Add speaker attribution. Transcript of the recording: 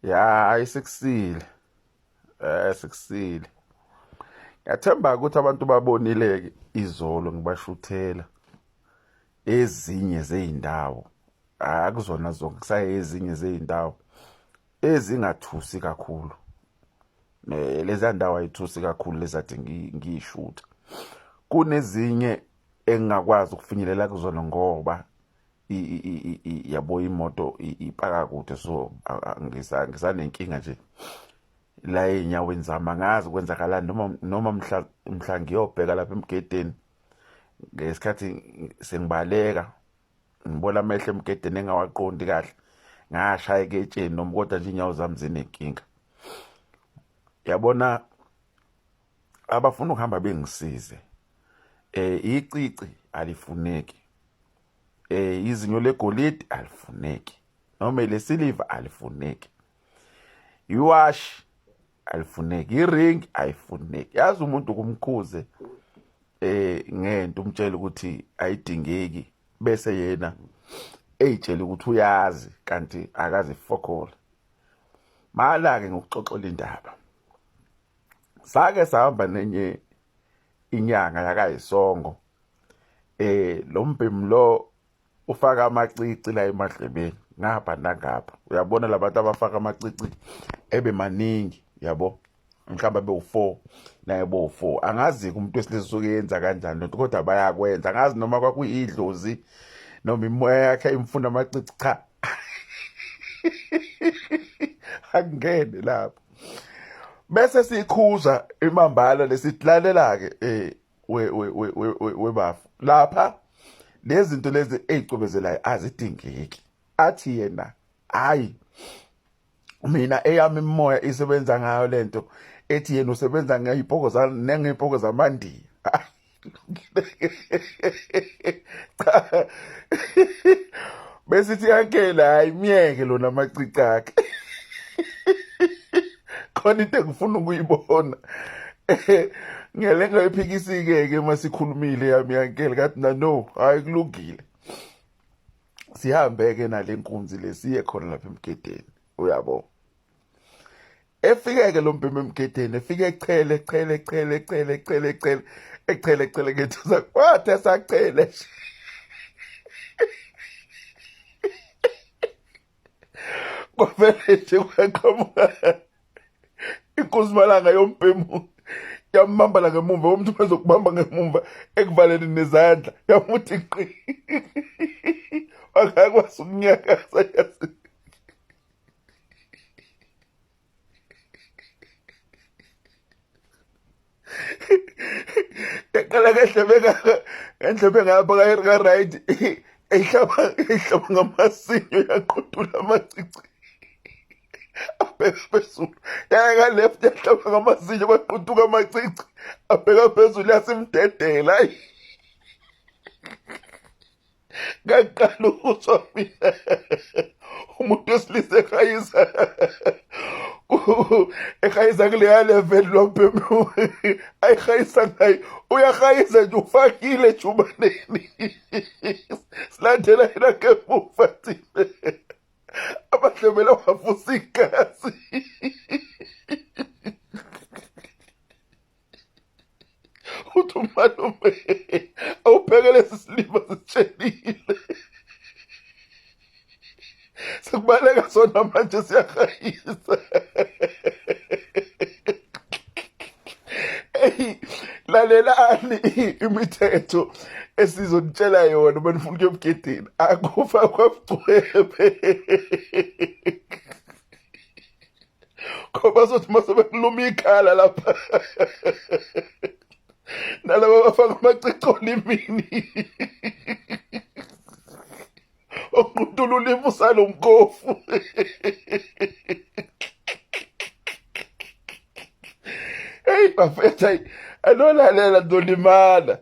Speaker 1: Ya, hayi sekusile. Sekusile. Ngiyathemba ukuthi abantu babonile izolo ngibashuthela ezinye zey'ndawo. Akuzona zonke, kusayezinye zey'ndawo ezingathusi kakhulu. Leziya ndawo ayithusi kakhulu lezade ngiyishutha. Kunezinye engingakwazi ukufinyelela kuzona ngoba yabo imoto ipaka kude, so ngisanenkinga nje la ey'nyaweni zami, angazi kwenzakalani noma mhla ngiyobheka lapha emgedeni ngesikhathi sengibaleka ngibona amehlo emgedeni engawaqondi kahle, ngashayeka etsheni noma, kodwa nje iy'nyawo zami zinenkinga. Yabona abafuna ukuhamba bengisize, icici alifuneki, izinyo legolide alifuneki, noma elesiliva alifuneki, iwashi alifuneki, iring ayifuneki. Yazi umuntu kumkhuze ngento umtshela ukuthi ayidingeki, bese yena eyitshela ukuthi uyazi kanti akazi fokol. Mala ke ngokuxoxela indaba, sake sahamba nenye inyanga yakayisongo, lo mbhemu lo ufaka amacici la emadlebeni ngapha nangapha. Uyabona labantu abafaka amacici ebe maningi, yabo, mhlawumbe abe u-4 naye bo-4. Angazi-ke umuntu wesilisa usuke yenza kanjani lento, kodwa bayakwenza. Angazi noma kwakuyidlozi noma imoya yakhe imfuna amacici. Cha, akungene lapho. Bese sikhuza imambala lesilalela-ke webafu lapha, lezi zinto lezi ey'cwebezelayo azidingeki. Athi yena, hayi, mina eyami imimoya isebenza ngayo lento. Ethi yena usebenza ngey'poko nengey'poko zamandiya. Cha, besithi yankela, hayi, myeke lona amacici akhe, khona into engifuna ukuyibona. Ngele ngayiphikisi-ke ke uma sikhulumile yami yankele, kathi na no, hayi, kulungile, sihambe-ke nale nkunzi le siye khona lapha emgedeni. Uyabo, efike-ke lo mbhemu emgedeni, efike echele chele chele chele chele chele echele chele ngethusa, wathi esachele nje kwavele nje kwaqhamuka inkuzimalanga yombhemu, yambamba la ngemumva. Umuntu bezokubamba ngemumva ekuvaleni nezandla, yamuthi qi, akakwazi ukunyakaza. Yazi, yaqala ngendlebe ngendlebe ngapha ka-right, eyihlaba eyihlaba ngamasinyo, yaqudula amacici, abheka phezulu. Yaya ka-left, yahlaba ngamazinyo, kwaqutuka amacici, abheka phezulu, yasimdedela. Ayi, ngaqala ukuzwa mina umuntu wesilisa ehayisa ehayisa kuleya level lombhemu ayihayisa ngayo. Uyahayisa nje, ufakile ejubaneni, silandela yena ngemuva thina, amadlebela wavusa igazi. Uthi umalume, awubheke lesi silima sitshelile, sekubaleka sona manje, siyahayisa. Eyi, lalelani imithetho esizonitshela yona uma nifuna ukuya emgedeni. Akufakwa bucwebe, ngoba sothi uma sebekuluma ikhala lapha, nalaba bafaka amacici olimini, oqutula ulimi usale umkofu. Hey bafethu, hayi, anolalela, ndolimala.